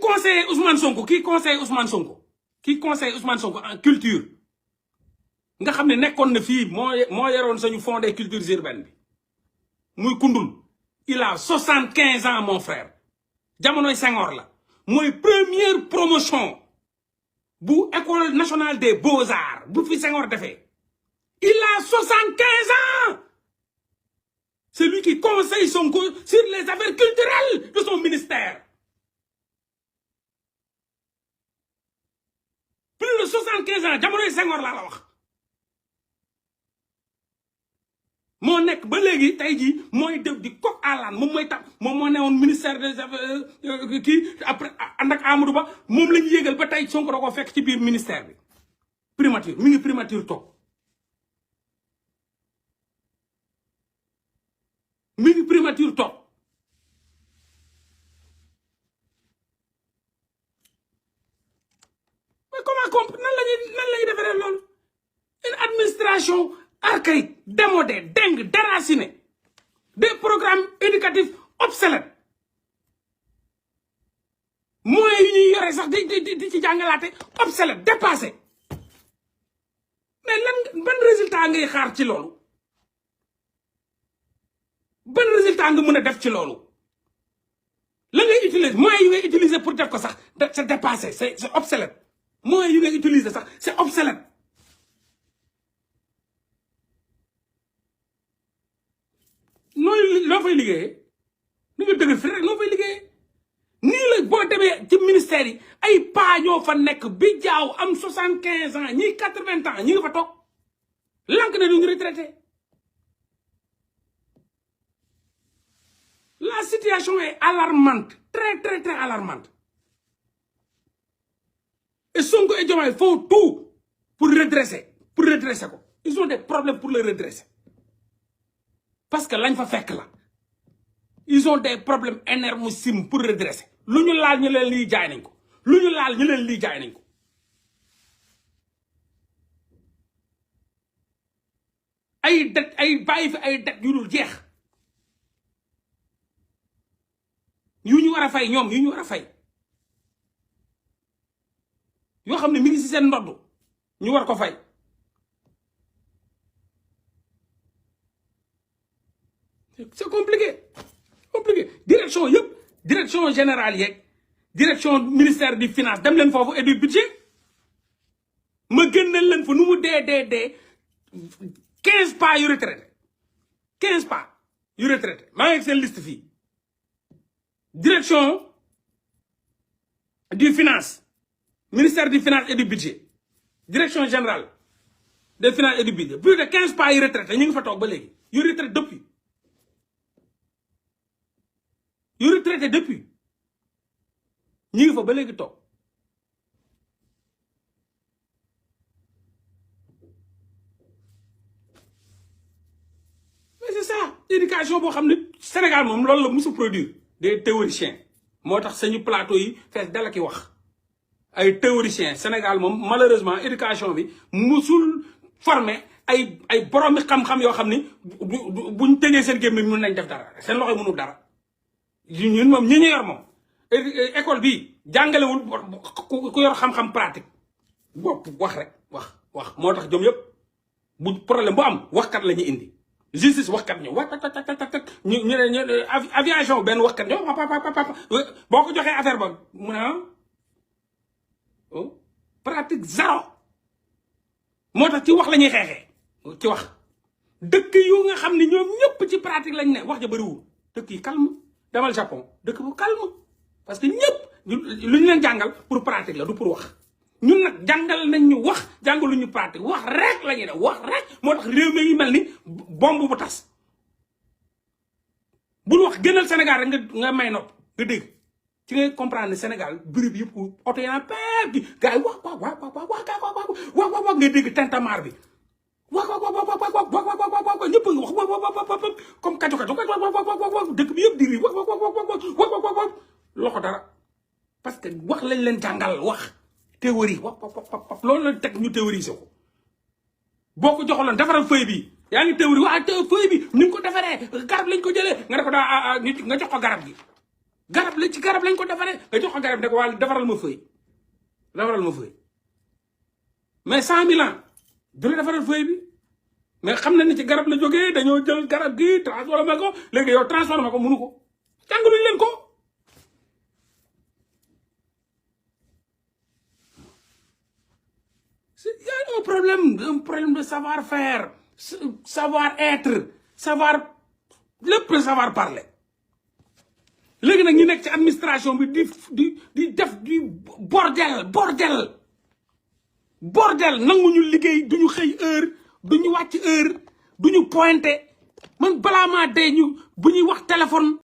conseille Ousmane Sonko qui conseille Ousmane Sonko en culture nga xam ne nekkoon na fii moo yoroon sañu fond des cultures urbaines bi muy kundul il a 75 ans mon frère jamonoy Senghor la mooy première promotion bu école nationale des beaux-arts bu fi Senghor defee il a 75 ans. C'est lui qui conseille Sonko sur les affaires culturelles de son ministère. Plus de 75 ans jamonoy Senghor laa la wax moo nekk ba léegi tey jii mooy def di coq à l'âne moom mooy tax moom moo newoon ministère des affaires kii après ànd ak Amadou Ba moom la ñu yégal ba tey Sonko da ko fekk ci biir ministère bi primature mi ngi primature toog mi ngi primature toog mais comment nan la ñuy defaree loolu une administration archaïque démodée dingue déracinée des programmes éducatifs obsolètes moyens yi ñuy yore sax di ci jàngalaate obsolète dépassé mais lan ban résultat ngay xaar ci loolu ban résultat nga mën a def ci loolu la ngay utiliser moyens yi ngay utiliser pour def ko sax c'est dépassé c'est obsolète moyens yi ngay utiliser sax c'est obsolète nooy loo fay liggéeyee ni nga dëgg fi rek loo fay liggéeyee nii la boo demee ci ministère yi ay paa ñoo fa nekk bi jaaw am 75 ans ñii 80 ans ñi nga fa toog lank ne duñu retraité. La situation est alarmante, très, très, très alarmante. Et Sonko et Diomaye font tout pour redresser quoi. Ils ont des problèmes pour le redresser. Parce que l'année fa fekk là. Ils ont des problèmes énormissimes pour redresser. Lu ñu laal ñu leen lii jaay nañ ko. Lu ñu laal ñu leen lii jaay nañ ko. Ay det ay bàyyi fi ay det yu dul jeex. yu ñu war a fay ñoom yu ñu war a fay yoo xam ne mi ngi ci seen ndodd ñu war ko fay c'est compliqué direction yëpp direction générale yeeg direction ministère du finance dem leen foofu et du budget ma génneel leen fa nu mu dee 15 pas yu retraité 15 pas yu retraité maa ngi ak seen liste fii direction du finance ministère du finance et du budget direction générale des finances et du budget plus de 15 pas yu retraité ñu ngi fa toog ba léegi yu retraité depuis ñu ngi fa ba léegi toog mais c'est ça éducation boo xam ne Sénégal moom loolu la musu produire des théoriciens moo tax sañu plateau yi fees dala ki wax ay théoriciens Sénégal moom malheureusement éducation bi musul formé ay boroomi xam-xam yoo xam ni buñ tëjee seen gémmiñ mën nañ def dara seen loxo mënul dara ñun moom ñi ñu yor moom école bi jàngalewul ku yor xam-xam pratique bopp wax rek wax moo tax jom yëpp bu problème bu am waxkat la ñuy indi justice waxkat ñëw wax ñu ne aviation benn waxkat ñëw boo ko joxee affaire ba mu ne pratique zéro moo tax ci wax la ñuy xeexee ci wax dëkk yu nga xam ne ñoom ñëpp ci pratique lañ ne wax ja bëriwul dëkk yi calme demal Japon dëkk bu calme parce que ñëpp lu ñu leen jàngal pour pratique la du pour wax ñun nag jàngal nañ ñu wax jàngalu ñu pratique wax rek la ñuy def wax rek moo tax réew mi ngi mel ni bombe bu tas bul wax gënal Sénégal rek nga may nopp nga dégg ci ngay comprendre ne Sénégal bruit bi yëpp oto yi naan peep bi gars yi wax nga dégg tintamarre bi wax ñëpp nga wax comme kajo dëkk bi yëpp di ri wax loxo dara parce que wax lañ leen jàngal wax théorie wax loolu la teg ñu théoriser ko boo ko joxaloon defaral feuille bi yaa ngi théorie waa feuille bi ni nga ko defaree garab lañ ko jëlee nga ne ko daa nga jox ko garab gi garab la ci garab lañ ko defaree nga jox ko garab ne ko wàll defaral ma feuille mais 100 000 ans du la defaral feuille bi mais xam na ni ci garab la jógee dañoo jël garab gi transformé ko léegi yow transformé ko mënu ko jàngaluñ leen ko. Il y a un problème de savoir-faire, savoir-être, le savoir parler. Léegi nag ñi nekk ci administration bi di def du bordel nanguñu liggéey duñu xëy heure duñu wàcc heure duñu pointé man balaa maa dee bu ñuy wax téléphone